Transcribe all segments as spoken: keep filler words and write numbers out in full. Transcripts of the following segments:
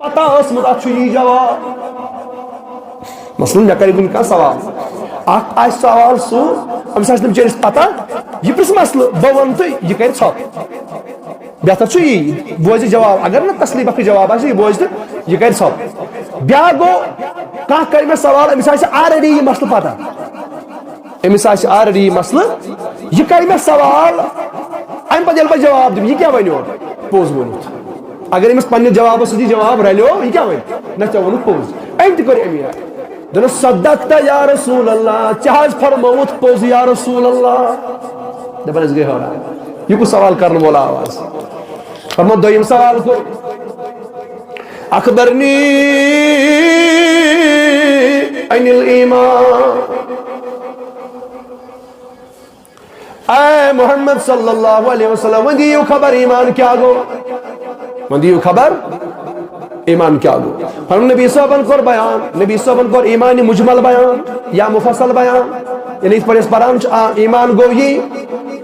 پتہ ٲسمٕژ، اتھ چھُ یی جواب۔ مثلاً، مےٚ کرِ کُنہِ کانٛہہ سوال، اکھ آسہِ سوال سُہ، أمِس آسہِ نہٕ بِچٲرِس پتہ، یہِ پرٛژھِ مسلہٕ، بہٕ وَنہٕ تہٕ یہِ کرِ ژھۄپ۔ بہتر چھُ یی، بوزِ جواب۔ اگر نہٕ تسلی بخش جواب آسہِ، یہِ بوزِ تہٕ یہِ کرِ ژھۄپ۔ بیٛاکھ گوٚو، کانٛہہ کرِ مےٚ سوال، أمِس آسہِ already یہِ مسلہٕ پتہ۔ أمِس آسہِ already یہِ مسلہٕ، یہِ کرِ مےٚ سوال، اَمہِ پتہٕ ییٚلہِ بہٕ جواب دِمہٕ، یہِ کیٛاہ وَنہِ اورٕ؟ پوٚز ووٚنُتھ۔ اگر أمِس پننہِ جوابس سۭتۍ یہِ جواب رلیو، یہِ کیٛاہ وَنہِ؟ نہ، ژےٚ ووٚنُتھ پوٚز۔ أمۍ تہِ کوٚر أمی آیہِ۔ دوٚپنس، "صدقت یا رسول اللہ، ژےٚ حظ فرمووُتھ پوٚز یا رسول اللہ۔" دپان أسۍ گٔے حٲران۔ یہِ کُس سوال کرن وول آو آز؟ فرموو، دوٚیِم سوال کوٚر، "اخبرنی عن الایمان۔" اے محمد صلی اللہ علیہ وسلم، وۄنۍ دِیِو خبر ایمان کیٛاہ گوٚو؟ وۄنۍ دِیِو خبر ایمان کیٛاہ گوٚو؟ پنُن نبی صٲبن کوٚر بیان، نبی صٲبن کوٚر ایمان مجمل بیان یا مفصل بیان۔ یعنی یِتھ پٲٹھۍ أسۍ پران چھِ، آ، ایمان گوٚو یی،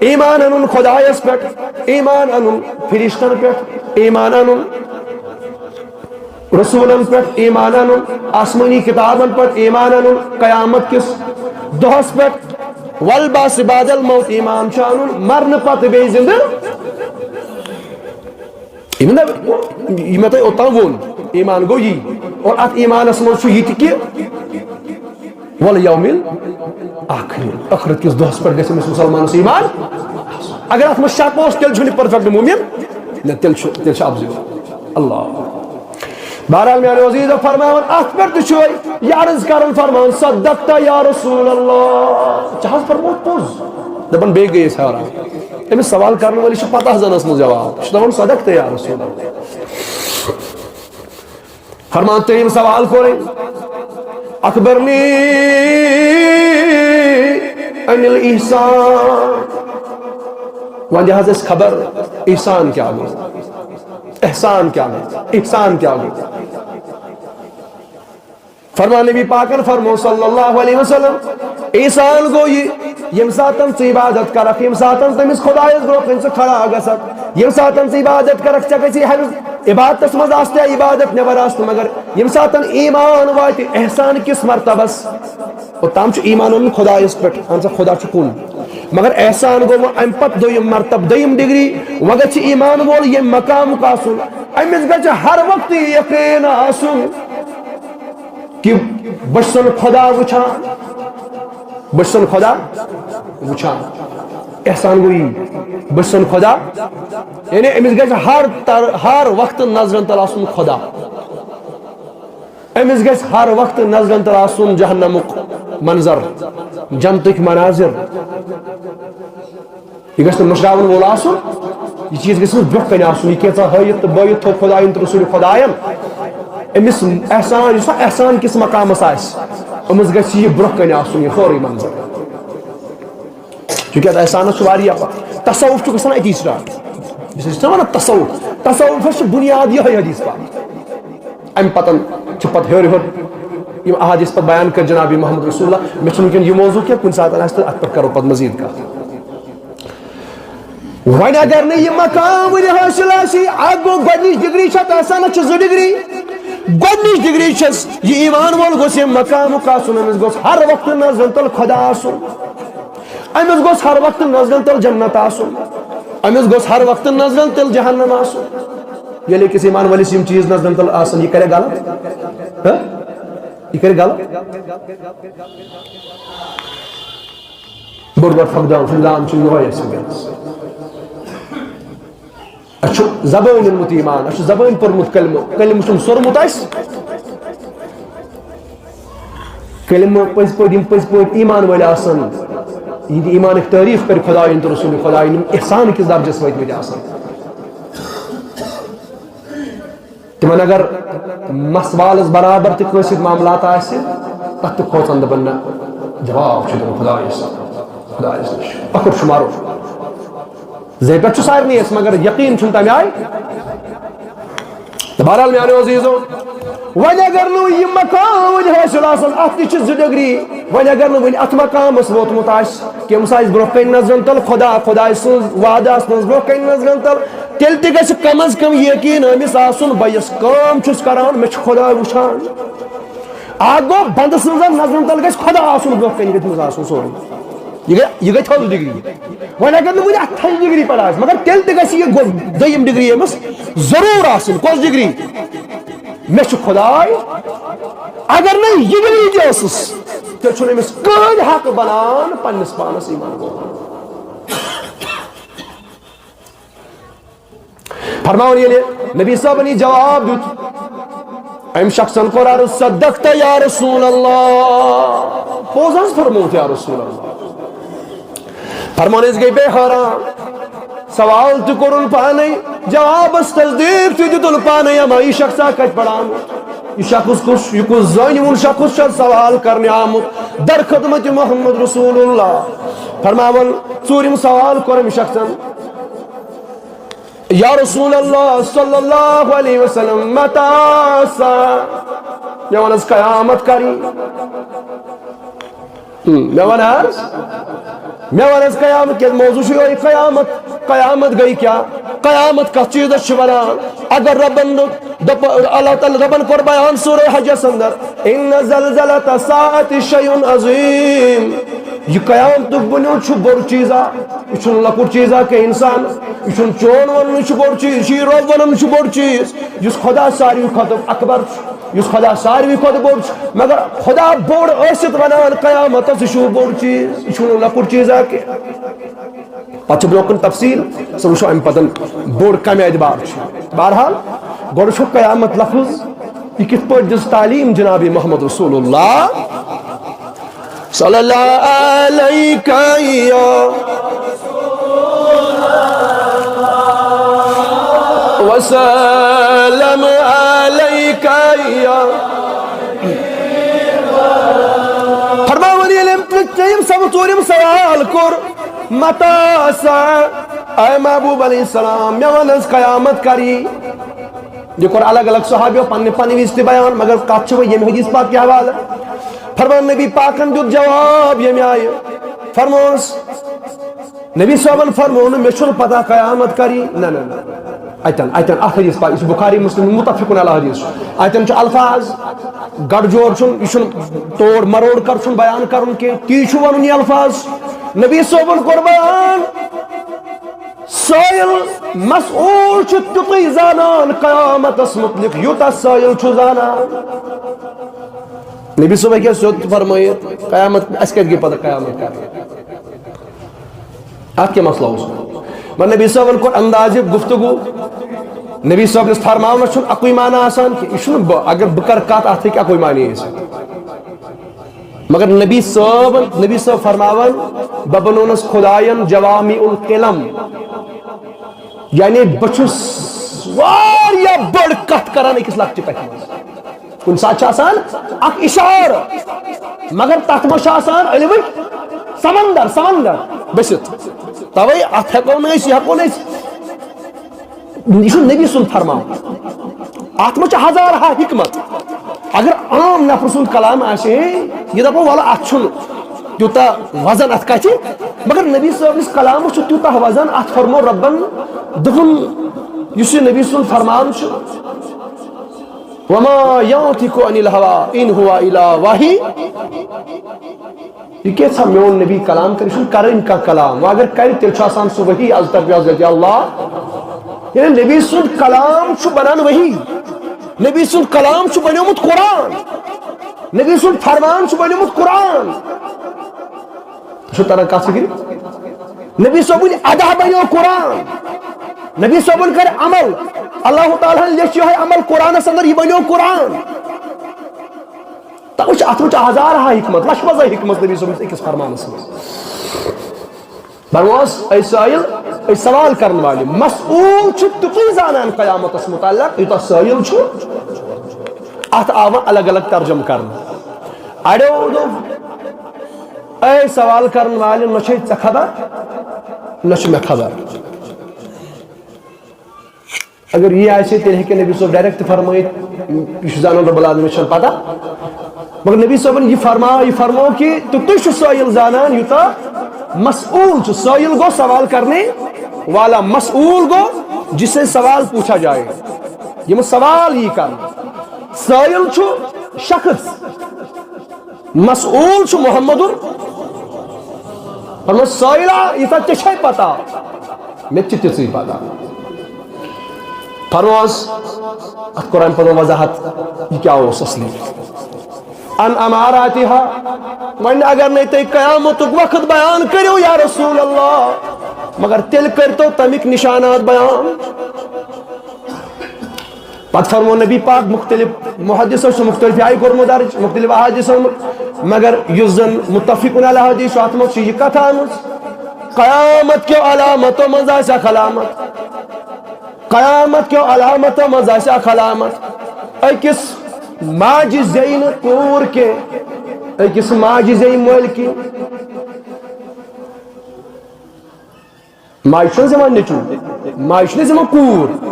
ایمان انُن خدایس پٮ۪ٹھ، ایمان انُن فرشتن پٮ۪ٹھ، ایمان انُن رسولن پٮ۪ٹھ ایمان انُن، آسمٲنی کتابن پٮ۪ٹھ ایمان انُن، قیامت کِس دۄہس پٮ۪ٹھ، والبعث بعد الموت ایمان چھُ انُن، مرنہٕ پتہٕ بیٚیہِ زندٕ۔ یہِ مےٚ، یہِ مےٚ تۄہہِ اوٚتام ووٚن، ایمان گوٚو یی۔ اور اتھ ایمانس منٛز چھُ یہِ تہِ کہِ والیوم الآخر، ٲخرت کِس دۄہس پٮ۪ٹھ گژھِ أمِس مُسلمانس ایمان۔ اگر اتھ منٛز شک اوس، تیٚلہِ چھُنہٕ یہِ perfect مومن۔ نہ، تیٚلہِ چھُ، تیٚلہِ چھُ اپزیور۔ اللہ۔ بہرحال، میانیو عزیزو، فرماوان اتھ پٮ۪ٹھ تہِ چھُ یہِ عرض کران، فرماوان، "صدقت یا رسول اللہ، ژےٚ حظ فرموو پوٚز۔" دپان، بیٚیہِ گٔے أسۍ حٲران۔ أمِس سوال کرن وٲلِس چھِ پتہ زن ٲسمٕژ جواب۔ یہِ چھُ دپان، "صدقت یا رسول اللہ۔" فرمان ترٛیٚیِم سوال کوٚرُن، "اخبرنی عن الاحسان۔" وۄنۍ دِ حظ اَسہِ خبر، احسان کیٛاہ گوٚو؟ احسان کیٛاہ گوٚو؟ احسان کیٛاہ گوٚو؟ فرمان نبی پاکن فرمو صلی اللہ علیہ وسلم، احسان گوٚو یہِ، ییٚمہِ ساتن ژٕ عبادت کرکھ، ییٚمہِ ساتن تٔمِس خدایس برونٛہہ کنہِ ژٕ کھڑا گژھکھ، ییٚمہِ ساتن ژٕ عبادت کرکھ، ژےٚ گژھی ہیٚمِس عبادتس منٛز آسہِ تہِ عبادت نٮ۪بر آسہِ نہٕ، مگر ییٚمہِ ساتن ایمان واتہِ احسان کِس مرتبس، اوٚتام چھُ ایمان اَنُن خدایس پٮ۪ٹھ، اہن سا خدا چھُ کُن، مگر احسان گوٚو وۄنۍ امہِ پتہٕ دوٚیِم مرتبہٕ، دوٚیِم ڈگری، وۄنۍ گژھِ ایمان وول ییٚمہِ مقامُک آسُن، أمِس گژھِ ہر وقتہٕ یہِ یقین آسُن۔ کہ بہٕ چھُسن خدا وٕچھان، بہٕ چھُسن خدا وٕچھان۔ احسان گوٚو یی، بہٕ چھُسن خدا، یعنی أمِس گژھِ ہر تر، ہر وقتہٕ نظرن تل آسُن خدا۔ أمِس گژھِ ہر وقتہٕ نظرن تل آسُن جہنمُک منظر، جنتٕکۍ مناظر۔ یہِ گژھِ نہٕ مٔشراوَن وول آسُن، یہِ چیٖز گژھِ أمِس برٛونٛہہ کنہِ آسُن، یہِ کینٛژھا ہٲیِتھ تہٕ بٲیِتھ تھوٚو خۄدایَن تہٕ رسوٗلِ خۄدایَن۔ أمِس احسان، یُس احسان کِس مقامَس آسہِ، أمِس گژھِ یہِ برٛونٛہہ کنہِ آسُن، یہِ ہٲرٕے منظر۔ چونکہ اَتھ احسانَس چھُ واریاہ پَتھ۔ تصوف چھُ گژھان أتی start۔ یُس أسۍ چھِنہ وَنان تصوف، تصوفَس چھُ بُنیاد یِہوٚے حدیث پاک۔ اَمہِ پَتَن چھِ پَتہٕ ہیوٚر ہیوٚر یِم احادیث پَتہٕ بیان کٔرۍ جناب محمد رسول اللہ۔ مےٚ چھُنہٕ وٕنکیٚن یہِ موضوع کینٛہہ، کُنہِ ساتَن آسہِ تہٕ اَتھ پٮ۪ٹھ کَرو پَتہٕ مزید کَتھ۔ وۄنۍ اگر نہٕ یہِ مقام وٕنہِ حٲصِل آسی، اکھ گوٚو گۄڈٕنِچ ڈگری چھِ اَتھ آسان، اَتھ چھِ زٕ ڈگری۔ گۄڈٕنِچ ڈگری چھَس یہِ ایمان وول گوٚژھ ییٚمہِ مقامُک آسُن، أمِس گوٚژھ ہر وقتہٕ نظرن تل خۄدا آسُن، أمِس گوٚژھ ہر وقتہٕ نظرن تل جنت آسُن، أمِس گوٚژھ ہر وقتہٕ نظرن تل جہنم آسُن۔ ییٚلہِ أکِس ایمان وٲلِس یِم چیٖز نظرن تل آسَن، یہِ کرِ غلط؟ ہہ؟ یہِ کرِ غلط؟ بوٚڑ بار فقدان، فقدان چھُ یِہوٚے اَسہِ وٕنکیٚنَس۔ اَسہِ چھُ زبٲنۍ اوٚنمُت ایمان، اَسہِ چھُ زبٲنۍ پوٚرمُت کلمہٕ، کلمہٕ چھُنہٕ سوٚرمُت اَسہِ۔ کلمہٕ پٔزۍ پٲٹھۍ، یِم پٔزۍ پٲٹھۍ ایمان وٲلۍ آسَن، یِہِنٛدِ ایمانٕکۍ تعریٖف کَرِ خۄدایَن تہٕ رسوٗلِ خۄدایَن، یِم احسان کِس درجَس وٲتۍ مٕتۍ آسَن۔ تِمن اگر مس والس برابر تہِ کٲنٛسہِ سۭتۍ معاملات آسہِ، تتھ تہِ کھوژان، دپان، نہ، جواب چھُ دِیُن خدایس، خدایس نِش۔ ٲخر شمارو۔ زے پٮ۪ٹھ چھُ سارنٕے اَسہِ، مگر یقین چھُنہٕ تمہِ آیہِ۔ تہٕ بہرحال میانیو عزیزو، وۄنۍ اگر نہٕ یہِ مقام وۄنۍ حٲصِل آسن، اتھ تہِ چھِ زٕ ڈگری۔ وۄنۍ اگر نہٕ وۄنۍ اتھ مقامس ووتمُت آسہِ، کٔمِس آسہِ برونٛہہ کنہِ نظرن تل خدا، خداے سٕنٛز وعدٕ آسنس برونٛہہ کنہِ نظرن تل، تیٚلہِ تہِ گژھِ کم از کم یقین أمِس آسُن، بہٕ یۄس کٲم چھُس کران، مےٚ چھُ خداے وٕچھان۔ اکھ گوٚو بندٕ سٕنٛزن نظرن تل گژھِ خدا آسُن برونٛہہ کنہِ، گژھِ تٔمِس آسُن سورُے۔ یہِ گٔے، یہِ گٔے تھٔز ڈگری۔ وۄنۍ اگر نہٕ وُنہِ اَتھ تھٔج ڈگری پٮ۪ٹھ آسہِ، مگر تیٚلہِ تہِ گژھِ یہِ گۄ-، دوٚیِم ڈگری أمِس ضروٗر آسٕنۍ۔ کۄس ڈگری؟ مےٚ چھُ خداے۔ اگر نہٕ یہِ ڈگری تہِ ٲسٕس، تیٚلہِ چھُنہٕ أمِس کٕہٕنۍ حق بنان پننِس پانس ایمان وول۔ فرماوان ییٚلہِ نبی صٲبن یہِ جواب دیُت، أمۍ شخصن کوٚر عرض، "صدقت یا رسول اللہ، پوٚز حظ فرمووُتھ یا رسول اللہ۔" فرمووُن، أسۍ گٔے بے حٲران، سوال تہِ کوٚرُن پانے، جوابس تصدیق تہِ دیُتُن پانے، اما یہِ شخصا کتہِ پٮ۪ٹھ آمُت؟ یہِ شخص کُس، یہِ کُس زٲنۍ وُن شخص چھُ سوال کرنہِ آمُت در خدمت محمد رسول اللہ؟ فرماوان، ژوٗرِم سوال کوٚر أمۍ شخصن، یا رسول اللہ صلی اللہ علیہ وسلم، متى الساعة؟ مےٚ وَن حظ، قیامت کر یی؟ ہم، مےٚ وَن حظ، مےٚ وَن حظ، قیامت، کیٛازِ موضوع چھُ یِہوٚے قیامت۔ قیامت گٔے کیٛاہ؟ قیامت کَتھ چیٖزَس چھِ وَنان؟ اگر رۄبَن دوٚپ، اللہ تعالیٰ، رۄبَن کوٚر بیان سورہ حجَس اندر، ان زلزلة الساعة شيء عظيم۔ یہِ قیامتُک بُنیُل چھُ بوٚڑ چیٖزا، یہِ چھُنہٕ لۄکُٹ چیٖزا کینٛہہ اِنسان، یہِ چھُنہٕ چون وَنُن چھُ بوٚڑ چیٖز، یہِ چھُ یہِ رۄب وَنُن چھُ بوٚڑ چیٖز، یُس خدا ساروی کھۄتہٕ اکبر چھُ، یُس خدا ساروی کھۄتہٕ بوٚڑ چھُ، مگر خدا بوٚڑ ٲسِتھ وَنان قیامتَس، یہِ چھُ بوٚڑ چیٖز، یہِ چھُنہٕ لۄکُٹ چیٖزا کینٛہہ۔ پتہٕ چھِ برونٛہہ کُن تفصیٖل، سُہ وٕچھو اَمہِ پتہٕ بوٚڑ کَمہِ اعتبار چھُ۔ بہرحال، گۄڈٕ چھُ قیامت لفظ، یہِ کِتھ پٲٹھۍ دِژ تعلیٖم جناب محمد رسول اللہ صلی اللہ علیہ وسلم علیہ۔ فرماوان ییٚلہِ أمۍ ترٛیٚیِم سوال، ژوٗرِم سوال کوٚر، متى الساعة؟ اے محبوب علیہ السلام، مےٚ وَن حظ قیامت کر یی؟ یہِ کوٚر الگ الگ صحابیو پننہِ پننہِ وِزِ تہِ بیان، مگر کتھ چھِ وۄنۍ ییٚمہِ حدیث پاک کہِ حوالہٕ۔ فرمان نبی پاکن دیُت جواب ییٚمہِ آیہِ۔ فرموس، نبی صٲبن فرموو نہٕ، مےٚ چھُنہٕ پتہ قیامت کر یی۔ نہ، نہ، نہ۔ اتٮ۪ن، اتٮ۪ن اکھ حدیث پاک، یہِ چھُ بخاری مسلم متفقن علی حدیث چھُ۔ اتٮ۪ن چھُ الفاظ، گڑ جوڑ چھُنہٕ، یہِ چھُنہٕ تور مروڑ کر چھُنہٕ بیان کرُن کینٛہہ، تی چھُ ونُن یہِ الفاظ۔ نبی صٲبن کوٚر بیان، سٲیِل مسئول چھُ تیُتُے زانان قیامتس مُتعلق، یوٗتاہ سٲیِل چھُ زانان۔ نبی صٲب ہیٚکہِ ہا سیوٚد تہِ فرمٲیِتھ، قیامت، اَسہِ کَتہِ گٔے پَتہ قیامت کَر؟ اَتھ کیٛاہ مسلہٕ اوس؟ مگر نبی صٲبَن کوٚر اندازِ گفتگو۔ نبی صٲبنِس فرماونَس چھُنہٕ اَکُے معنی آسان کہِ یہِ چھُنہٕ بہٕ، اگر بہٕ کَرٕ کَتھ، اَتھ ہیٚکہِ اَکُے معنی ٲسِتھ۔ مگر نبی صٲبن، نبی صٲب فرماوان، بہٕ بنوونس خداین جوامع الکلم، یعنی بہٕ چھُس واریاہ بٔڑ کتھ کران أکِس لۄکچہِ کتھِ منٛز۔ کُنہِ ساتہٕ چھُ آسان اکھ اشارٕ، مگر تتھ منٛز چھُ آسان علمٕکۍ سمندر، سمندر بٔسِتھ۔ توے اتھ ہٮ۪کو نہٕ أسۍ، یہِ ہٮ۪کو نہٕ أسۍ یہِ چھُ نبی سُنٛد فرمان۔ اتھ منٛز چھِ ہزارہا حکمت۔ اگر عام نفر سُنٛد کلام آسہِ ہے، یہِ دپو، "وَلہٕ، اتھ چھُنہٕ تیوٗتاہ وزن اتھ کتھِ"، مگر نبی صٲبنِس کلامس چھُ تیوٗتاہ وزن۔ اتھ فرمو رۄبن دوٚپُن، یُس یہِ نبی سُنٛد فرمان چھُ، "وما ينطق عن الهوى ان هو الا وحي"۔ یہِ کیٛاہ سا میون نبی کلام کرِ؟ یہِ چھُنہٕ کرٲنۍ کانٛہہ کلام۔ وۄنۍ اگر کرِ، تیٚلہِ چھُ آسان سُہ وحی از طرفہِ حضرت اللہ۔ یعنی نبی سُنٛد کلام چھُ بنان وحی۔ نبی سُنٛد کلام چھُ بنیومُت قرآن۔ نبی سُنٛد فرمان چھُ بنیومُت قرآن۔ چھُ تران کتھ فکرِ؟ نبی صٲبُن ادا بنیو قرآن۔ نبی صٲبُن کرِ عمل۔ اللہ تعالیٰ ہن لیٚچھ یِہوٚے عمل قرآنس اندر، یہِ بنیو قرآن۔ توے چھِ اتھ منٛز چھِ ہزارہا حکمت، لچھ بزا حکمت نبی صٲبنِس أکِس فرمانس منٛز۔ فرموس، اے سٲیِل، اے سوال کرن والہِ، مسئول چھُ تیُتُے زانان قیامتس متعلق، یوٗتاہ سٲیِل چھُ۔ اتھ آو وۄنۍ الگ الگ ترجمہٕ کرنہٕ۔ اڑیو دوٚپ، اے سوال کرن والہِ، نہ چھے ژےٚ خبر، نہ چھُ مےٚ خبر۔ اگر یہِ آسہِ ہے، تیٚلہِ ہیٚکہِ نبی صٲب ڈائریکٹ فرمٲیِتھ، یہِ چھُ زانان رب العالمین، چھَنہٕ پتہ۔ مگر نبی صٲبن یہِ فرماو، یہِ فرموو کہِ تہٕ تُہۍ چھِو سٲیِل زانان، یوٗتاہ مسئول چھُ۔ سٲیِل گوٚو سوال کرنے والا، مسئول گوٚو جس سے سوال پوچھا جائے، ییٚمِس سوال یی کرنہٕ۔ سٲیِل چھُ شخص، مسئول چھُ محمد۔ فرموو، سٲیِلا، ییٖژاہ ژےٚ چھے پتہ، مےٚ تہِ چھِ تِژٕے پتہ۔ فرمووس، اتھ کوٚر امہِ پتہٕ وضاحت، یہِ کیٛاہ اوس اصلی۔ ان اماراتها، وۄنۍ اگر نے تُہۍ قیامتُک وقت بیان کٔرِو یا رسول اللہ، مگر تیٚلہِ کٔرۍتو تَمِکۍ نشانات بیان۔ پتہٕ فرموو نبی پاک، مختلف محدثو چھُ مختلف جایہِ کوٚرمُت درج، مختلف احادیثو منٛز، مگر یُس زن متفقن علی حدیث چھُ، اتھ منٛز چھِ یہِ کتھ آمٕژ، قیامت کیو علامتو منٛز آسہِ اکھ علامت، قیامت کیو علامتو منٛز آسہِ اکھ علامت، أکِس ماجہِ زیٚیہِ نہٕ کوٗر کینٛہہ، أکِس ماجہِ زیٚیہِ مٲلۍ کینٛہہ۔ ماجہِ چھُنہٕ زِوان نیٚچوٗ، ماجہِ چھُنہٕ زِوان کوٗر۔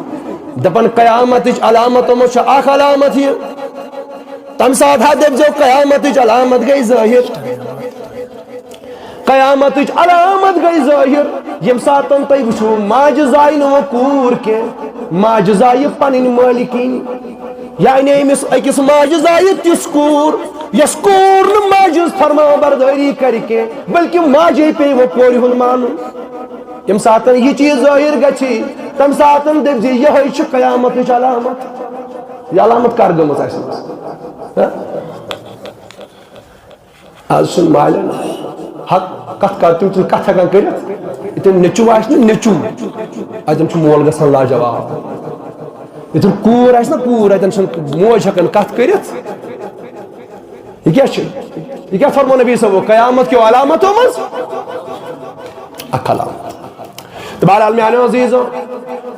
دَپان قیامتٕچ علامتو منٛز چھِ اکھ علامت یہِ۔ تَمہِ ساتہٕ ہا دٔپۍزیو قیامتٕچ علامت گٔے ظٲہِر۔ قیامتٕچ علامت گٔے ظٲہِر، ییٚمہِ ساتہٕ تُہۍ وٕچھِو ماجہِ زایہِ نہٕ وۄنۍ کوٗر کینٛہہ، ماجہِ زایہِ پنٕنۍ مٲلکِنۍ۔ یعنی أمِس أکِس ماجہِ زایہِ تِژھ کوٗر، یۄس کوٗر نہٕ ماجہِ ہٕنٛز فرما بردٲری کرِ کینٛہہ، بلکہِ ماجے پیٚیہِ وۄنۍ کورِ ہُنٛد مانُن۔ ییٚمہِ ساتہٕ یہِ چیٖز ظٲہِر گژھِ، تَمہِ ساتہٕ دٔپۍ زِ یِہوٚے چھِ قیامتٕچ علامت۔ یہِ علامت کر گٔمٕژ اَسہِ منٛز؟ ہہ؟ آز چھُنہٕ مالٮ۪ن حق کتھ کر، تِم چھِنہٕ کتھ ہٮ۪کان کٔرِتھ۔ ییٚتٮ۪ن نیٚچوٗ آسہِ نہٕ نیٚچوٗ، اتٮ۪ن چھُ مول گژھان لاجواب۔ ییٚتٮ۪ن کوٗر آسہِ نہ کوٗر، اتٮ۪ن چھَنہٕ موج ہٮ۪کان کتھ کٔرِتھ۔ یہِ کیٛاہ چھُ؟ یہِ کیٛاہ فرموو نبی صٲبو؟ قیامت کیو علامتو منٛز اکھ علامت۔ تہٕ بہرحال میانیو عزیزو،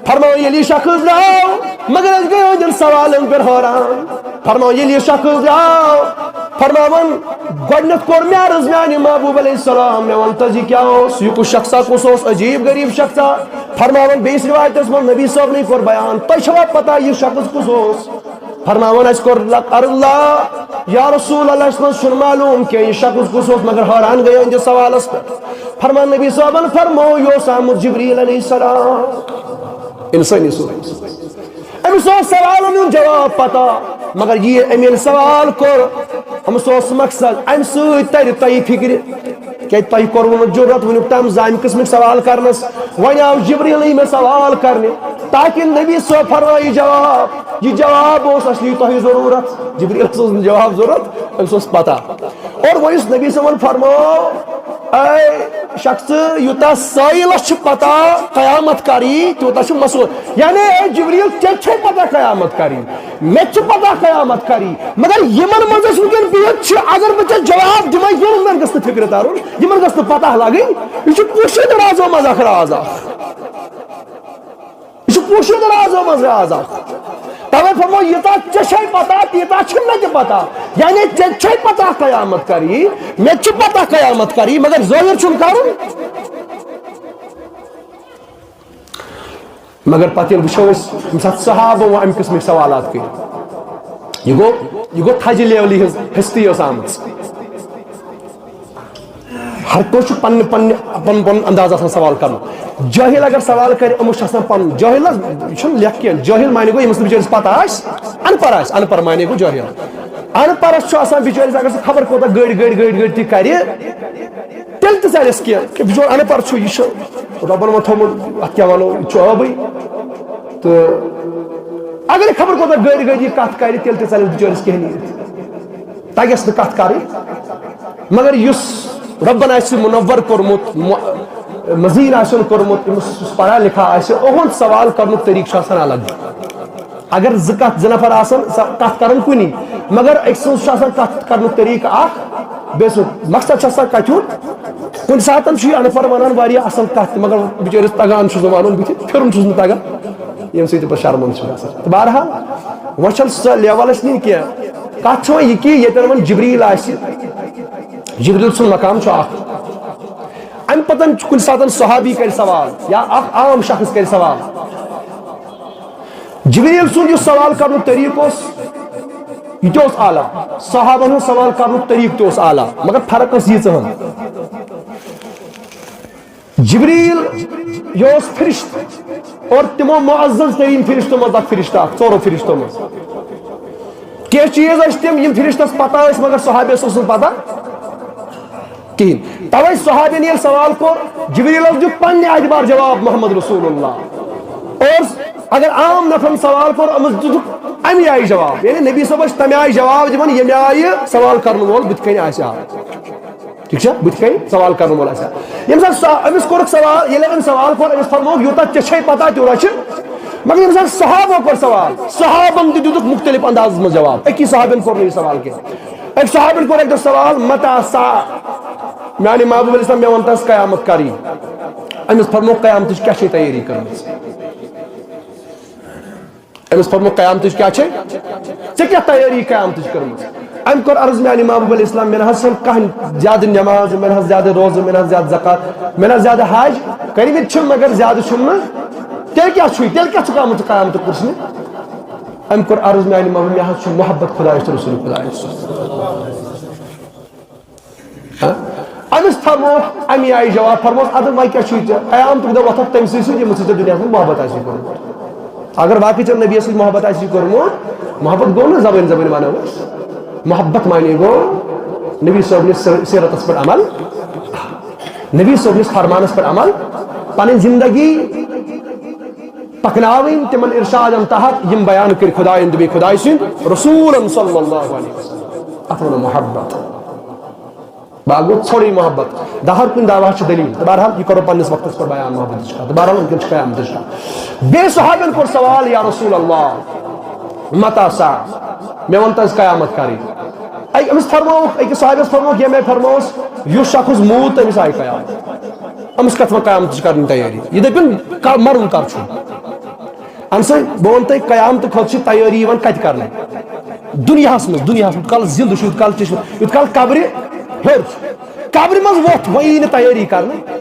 فرماوان ییٚلہِ یہِ شخص درٛاو، مگر أسۍ گٔے أہٕنٛدٮ۪ن سوالن پٮ۪ٹھ حٲران۔ فرماوان ییٚلہِ یہِ شخص درٛاو، فرماوان گۄڈٕنٮ۪تھ کوٚر مےٚ عرض میانہِ محبوب علیہ السلام، مےٚ ووٚن تس یہِ کیٛاہ اوس، یہِ کُس شخصا، کُس اوس عجیٖب غریٖب شخصا۔ فرماوان بیٚیِس رِوایتس منٛز نبی صٲبنٕے کوٚر بیان، تۄہہِ چھوا پتہ یہِ شخص کُس اوس؟ فرماوان اَسہِ کوٚر عرض، لا یا رسول اللہ، اَسہِ نہ حظ چھُنہٕ معلوٗم کینٛہہ یہِ شخص کُس اوس، مگر حٲران گٔے أہٕنٛدِس سوالس پٮ۪ٹھ۔ فرمان نبی صٲبن فرموو، یہِ اوس آمُت جبریل علیہ السلام اِنسٲنی صوٗرت۔ أمِس اوس سوالن ہُنٛد جواب پتہ، مگر یہِ أمۍ ییٚلہِ سوال کوٚر، أمِس اوس مقصد، اَمہِ سۭتۍ ترِ تۄہہِ فِکرِ، کیٛازِ تۄہہِ کوٚروٕ نہٕ جُرت وٕنیُک تام زامہِ قٕسمٕکۍ سوال کرنس۔ وۄنۍ آو جبریلٕے مےٚ سوال کرنہِ، تاکہِ نبی صٲب فرمایہِ جواب۔ یہِ جواب اوس اصلی تۄہہِ ضروٗرت، جبریلس اوس نہٕ جواب ضروٗرت، أمِس اوس پتہ۔ اور وۄنۍ یُس نبی صٲبن فرموو، اے شخص، یوٗتاہ سٲیِلس چھِ پتہ قیامت کر یی، تیوٗتاہ چھُ مسعود۔ یعنی، اے جبریل، ژےٚ چھے پتہ قیامت کر یی، مےٚ تہِ چھِ پتہ قیامت کر یی، مگر یِمن منٛز أسۍ وٕنکیٚن بِہِتھ چھِ، اگر بہٕ ژےٚ جواب دِمے، یِمن گٔژھ نہٕ فِکرِ ترُن، یِمن گٔژھ نہٕ پتہ لگٕنۍ۔ یہِ چھُ پوشیدٕ رازو منٛز اکھ راز اکھ۔ یہِ چھُ پوشیدٕ رازو منٛز راز اکھ۔ توے فرمو، ییٖژاہ ژےٚ چھے پتہ، تیٖژاہ چھِ مےٚ تہِ پتہ۔ یعنی، ژےٚ چھے پتہ قیامت کر یی، مےٚ تہِ چھِ پتہ قیامت کر یی، مگر ظٲہِر چھُنہٕ کرُن۔ مگر پتہٕ ییٚلہِ وٕچھو أسۍ، ییٚمہِ ساتہٕ صحابو وۄنۍ امہِ قٕسمٕکۍ سوالات کٔرۍ، یہِ گوٚو، یہِ گوٚو تھزِ لیولہِ ہٕنٛز ہستی ٲس آمٕژ۔ ہر کٲنٛسہِ چھُ پننہِ، پننہِ، پنُن، پنُن انداز آسان سوال کرنُک۔ جٲہِل اگر سوال کرِ، أمِس چھُ آسان پنُن، جٲہِل نہ، یہِ چھُنہٕ لیکھ کینٛہہ۔ جٲہِل معنی گوٚو، ییٚمِس نہٕ بِچٲرِس پتہ آسہِ، ان پڑھ آسہِ، ان پڑھ معنی گوٚو جٲہِل۔ ان پڑھس چھُ آسان بِچٲرِس، اگر سُہ خبر کوٗتاہ گٔڑۍ، گٔڑۍ، گٔڑۍ، گٔڑۍ تہِ کرِ، تیٚلہِ تہِ ژَلٮ۪س کینٛہہ۔ کہِ بِچور اَن پَڑھ چھُ، یہِ چھُ رۄبَن وۄنۍ تھوٚومُت، اَتھ کیٛاہ وَنو، یہِ چھُ ٲبٕے۔ تہٕ اگر یہِ خبر کوٗتاہ گٔرۍ گٔرۍ یہِ کَتھ کَرِ، تیٚلہِ تہِ ژَلٮ۪س بِچٲرِس کینٛہہ نیٖرِتھ۔ تَگٮ۪س نہٕ کَتھ کَرٕنۍ۔ مگر یُس رۄبَن آسہِ منور کوٚرمُت، مُ-، مزیٖن آسٮ۪ن کوٚرمُت، ییٚمِس پَڑھا لِکھا آسہِ، اُہُنٛد سوال کَرنُک طریٖقہٕ چھُ آسان الگ۔ اگر زٕ کتھ، زٕ نفر آسن، سۄ کتھ کرن کُنی، مگر أکۍ سٕنٛز چھُ آسان کتھ کرنُک طریٖقہٕ اکھ، بیٚیہِ سُنٛد مقصد چھُ آسان کتھِ ہُنٛد۔ کُنہِ ساتن چھُ یہِ انپڑھ ونان واریاہ اصل کتھ تہِ، مگر بِچٲرِس تگان چھُس نہٕ ونُن بٕتھِ، پھِرُن چھُس نہٕ تگان، ییٚمہِ سۭتۍ یہِ پتہٕ شرمندٕ چھُ گژھان۔ تہٕ بہرحال، وۄنۍ چھَنہٕ سۄ لیول اَسہِ نِنۍ کینٛہہ۔ کتھ چھِ وۄنۍ یہِ کہِ ییٚتٮ۪ن وۄنۍ جبریٖل آسہِ، جبریٖل سُنٛد مقام چھُ اکھ۔ امہِ پتن چھُ کُنہِ ساتن صحابی کرِ سوال یا اکھ عام شخص کرِ سوال۔ جبریل سُنٛد یُس سوال کرنُک طریٖقہٕ اوس، یہِ تہِ اوس اعلیٰ۔ صحابن ہُنٛد سوال کرنُک طریٖقہٕ تہِ اوس اعلیٰ، مگر فرق ٲس ییٖژ ہن۔ جبریل یہِ اوس فرشتہٕ، اور تِمو معزز تریٖن فرشتو منٛز اکھ فرشتہٕ اکھ، ژورو فرشتو منٛز۔ کینٛہہ چیٖز ٲسۍ تِم، یِم فرشتس پتہ ٲسۍ، مگر صحابیس اوس نہٕ پتہ کِہیٖنۍ۔ توے صحابین ییٚلہِ سوال کوٚر، جبریلس دیُت پننہِ اعتبار جواب محمد رسول اللہ۔ اور اگر عام نفرن سوال کوٚر، أمِس دِتُکھ اَمہِ آیہِ جواب، یعنی نبی صٲب ٲسۍ تَمہِ آیہِ جواب دِوان، ییٚمہِ آیہِ سوال کرن وول بُتھِ کنہِ آسہِ ہا۔ ٹھیٖک چھا؟ بُتھِ کنہِ سوال کرن وول آسہِ ہا۔ ییٚمہِ ساتہٕ سا-، أمِس کوٚرُکھ سوال، ییٚلہِ أمۍ سوال کوٚر، أمِس فرمووُکھ، "یوٗتاہ ژےٚ چھے پتہ، تیوٗتاہ چھِ۔" مگر ییٚمہِ ساتہٕ صحابو کوٚر سوال، صحابن تہِ دِتُکھ مُختٔلِف اندازس منٛز جواب۔ أکی صحابن کوٚر نہٕ یہِ سوال کینٛہہ۔ أکۍ صحابن کوٚر اکہِ دۄہ سوال، "متى الساعة؟" میانہِ محبوب علیہ السلام، مےٚ وَن تس قیامت کر یی؟ أمِس فرموو، "قیامتٕچ کیٛاہ چھے تیٲری کٔرمٕژ؟" أمِس فرموو، "قیامتٕچ کیٛاہ چھے؟ ژےٚ کیٛاہ تیٲری قیامتٕچ کٔرمٕژ؟" أمۍ کوٚر عرض، میانہِ محبوب علیہ السلام، مےٚ نہ حظ چھَنہٕ کانٛہہ زیادٕ نٮ۪ماز، مےٚ نہ حظ زیادٕ روزٕ، مےٚ نہ حظ زیادٕ زکات، مےٚ نہ حظ زیادٕ حج کٔرمٕتۍ چھِم، مگر زیادٕ چھُم نہٕ۔ تیٚلہِ کیٛاہ چھُے؟ تیٚلہِ کیٛاہ چھُکھ آمُت ژٕ قیامتُک پرٛژھنہِ؟ أمۍ کوٚر عرض، میانہِ محبوب، مےٚ حظ چھُ محبت خۄدایَس تہٕ رسول خۄدایَس۔ ہاں؟ أمِس فرمووُکھ اَمی آیہِ جواب، فرمووُس، "اَدٕ وۄنۍ کیٛاہ چھُے ژےٚ؟ قیامتُک دۄہ وۄتھکھ تٔمۍ سٕے سۭتۍ، ییٚمِس سۭتۍ ژےٚ دُنیاہَس منٛز محبت آسہِ کوٚرمُت۔ اگر واقعی ژےٚ نبیَس سۭتۍ محبت آسی کوٚرمُت۔" محبت گوٚو نہٕ زبٲنۍ زبٲنۍ وَنو أسۍ۔ محبت معنی گوٚو نبی صٲبنِس سیر-، سیرتَس پٮ۪ٹھ عمل، نبی صٲبنِس فرمانَس پٮ۪ٹھ عمل، پَنٕنۍ زندگی پَکناوٕنۍ تِمَن ارشادَن تحت، یِم بیان کٔرۍ خۄدایَن تہٕ بیٚیہِ خۄداے سٕنٛدۍ رسوٗلَن صلی اللہ علیہ وسلم۔ اَتھ وَنو محبت۔ باقٕے گوٚو ژھوٚرُے محبت۔ دَہَر کُنہِ دعویٰ چھِ دٔلیٖل۔ تہٕ بہرحال، یہِ کَرو پنٛنِس وقتَس پٮ۪ٹھ بیان محبتٕچ کَتھ۔ تہٕ بہرحال، وٕنکٮ۪ن چھِ قیامتٕچ کَتھ۔ بیٚیہِ صحابیَن کوٚر سوال، "یا رسول اللہ، متى الساعة؟" مےٚ وَن تہٕ حظ، قیامت کَرٕے؟ اَکہِ، أمِس فرمووُکھ، أکِس صحابیَس فرمووُکھ، ییٚمہِ آیہِ فرمووُس، یُس شخص موٗد، تٔمِس آیہِ قیامت۔ أمِس کَتھ وۄنۍ قیامتٕچ کَرٕنۍ تیٲری؟ یہِ دٔپِن، کا-، مَرُن کَر چھُ؟ اَمہِ سۭتۍ بہٕ وَنہٕ تۄہہِ، قیامتہٕ خٲطرٕ چھِ تیٲری یِوان کَتہِ کَرنہٕ؟ دُنیاہَس منٛز، دُنیاہَس منٛز، یوٗت کال زِندٕ چھُ، یوٗت کال چشمہٕ، یوٗت کال قبرِ ہیوٚر چھُ۔ قبرِ منٛز ووٚتھ، وۄنۍ یی نہٕ تیٲری کَرنہٕ۔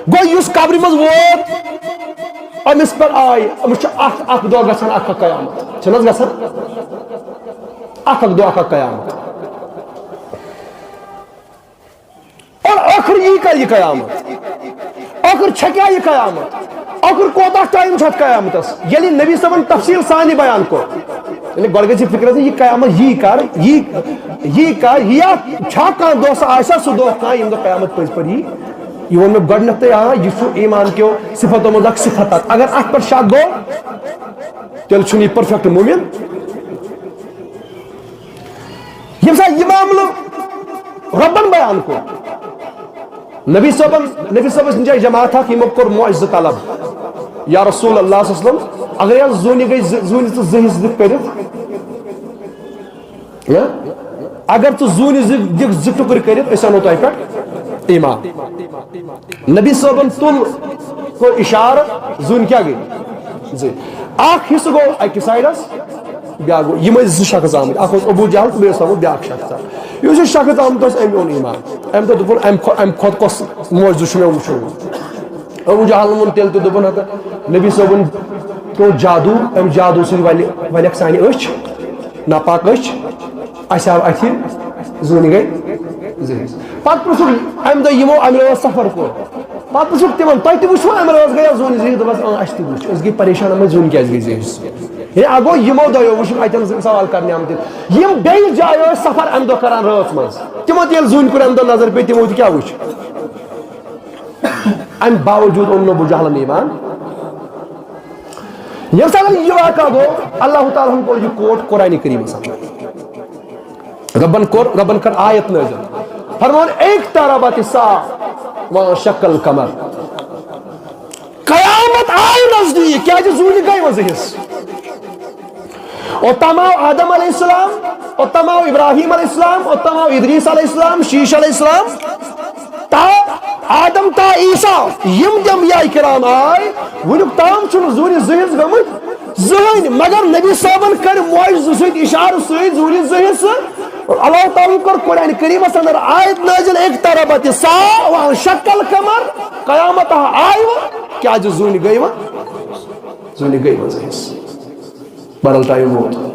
گوٚو یُس قبرِ منٛز ووت، أمِس پٮ۪ٹھ آے، أمِس چھُ اَکھ، اَکھ دۄہ گژھان، اَکھ، اَکھ قیامت۔ چھُنہٕ حظ گژھان؟ اَکھ، اَکھ دۄہ، اَکھ، اَکھ قیامت۔ اور ٲخر یی کر یہِ قیامت؟ ٲخر چھےٚ کیٛاہ یہِ قیامت؟ ٲخر کوتاہ ٹایم چھُ اَتھ قیامتس؟ ییٚلہِ نبی صٲبن تفصیٖل سان یہِ بیان کوٚر، یعنی گۄڈٕ گژھِ یہِ فکر آسٕنۍ، یہِ قیامت یی کر، یی، یی کر، یہِ یا چھا کانٛہہ دۄہ سُہ آسہِ ہا سُہ دۄہ کانٛہہ، ییٚمہِ دۄہ قیامت پٔزۍ پٲٹھۍ یی؟ یہِ ووٚن مےٚ گۄڈٕنٮ۪تھٕے، آ، یہِ چھُ ایمان کیو صفتو منٛز اکھ صفت اکھ۔ اگر اتھ پٮ۪ٹھ شک گوٚو، تیٚلہِ چھُنہٕ یہِ perfect مومن۔ ییٚمہِ ساتہٕ یہِ معاملہٕ رۄبن بیان کوٚر، نبی صٲبن، نبی صٲبس نِش آیہِ جماعت اکھ، یِمو کوٚر معجزٕ طلب، یا رسول اللہ صلی اللہ علیہ وسلم، اگر یتھ زوٗنہِ گٔے زٕ، زوٗنہِ ژٕ زٕ حصہٕ دِکھ کٔرِتھ، یا اگر ژٕ زوٗنہِ زٕ دِکھ زٕ ٹُکرٕ کٔرِتھ، أسۍ اَنو تۄہہِ پٮ۪ٹھ ایمان۔ نبی صٲبن تُل، کوٚر اِشارٕ، زوٗنہِ کیٛاہ گٔے؟ زٕ۔ اکھ حصہٕ گوٚو اَکہِ سایڈس، بیٛاکھ گوٚو، یِم ٲسۍ زٕ شخص آمٕتۍ، اکھ اوس ابو جہل تہٕ بیٚیہِ اوس آمُت بیٛاکھ شخص۔ یُس یہِ شخص آمُت اوس، أمۍ اوٚن ایمان۔ أمۍ دوٚپ، دوٚپُن، اَمہِ کھۄ-، اَمہِ کھۄتہٕ کۄس معجزٕ چھُ مےٚ وُچھُن؟ ابو جہلن ووٚن تیٚلہِ تہِ، دوٚپُن، ہتا، نبی صٲبُن کوٚر جادوٗ، اَمہِ جادوٗ سۭتۍ وَلہِ، وَلٮ۪کھ سانہِ أچھ، ناپاک أچھ، اَسہِ آو اَتھِ زوٗنہِ گٔے زٕ حصہٕ۔ پتہٕ پرٛژھُکھ اَمہِ دۄہ یِمو اَمہِ رٲژ سفر کوٚر۔ پتہٕ پرٛژھُکھ تِمن، "تۄہہِ تہِ وُچھوٕ اَمہِ رٲژ گٔیا زوٗنہِ زٕ حصہٕ؟" دوٚپمَس، "اۭں، اَسہِ تہِ وُچھ۔" أسۍ گٔے پریشان، اَمہِ زوٗنہِ کیٛازِ گٔے زٕ حصہٕ؟ ہے، اَگو یِمو دۄیو وُچھُکھ اَتٮ۪ن زٕ سوال کرنہِ آمٕتۍ۔ یِم بیٚیِس جایہِ ٲسۍ سفر اَمہِ دۄہ کران رٲژ منٛز، تِمو تہِ ییٚلہِ زوٗنہِ کوٚر اَمہِ دۄہ نظر پے، تِمو تہِ کیٛاہ وُچھ؟ اَمہِ باوجوٗد اوٚن نہٕ ابو جہلن ایمان۔ ییٚمہِ ساتہٕ یہِ واقعہ گوٚو، اللہ تعالیٰ ہن کوٚر یہِ quote قرآنِ کریٖمس اندر۔ ربن کوٚر، ربن کٔر آیت نٲزِل۔ فرمووُن، "اقتربت الساعة وانشق القمر۔" قیامت آیہِ نزدیٖک، کیٛازِ زوٗنہِ گٔے وۄنۍ زٕ حصہٕ۔ اوٚتام آو آدم علیہ السلام، اوٚتام آو ابراہیم علیہ السلام، اوٚتام آو ادریس علیہ السلام، شیش علیہ السلام، تا آدم تا عیسیٰ، یِم تہِ انبیاء کرام آے، وُنیُک تام چھُنہٕ زوٗنہِ زٕ حصہٕ گٔمٕتۍ زٕہٕنۍ، مگر نبی صٲبن کٔرۍ معجزٕ سۭتۍ، اشارٕ سۭتۍ زوٗنہِ زٕ حصہٕ۔ اللہ تعالیٰ ہن کوٚر قرآنِ کریٖمس اندر آیت نٲزِل، "اقتربت الساعة وانشق القمر"، قیامت آیہِ وۄنۍ، کیٛازِ زوٗنہِ گٔے وۄنۍ، زوٗنہِ گٔے وۄنۍ زٕ حصہٕ۔ بہرحال، ٹائم ووت۔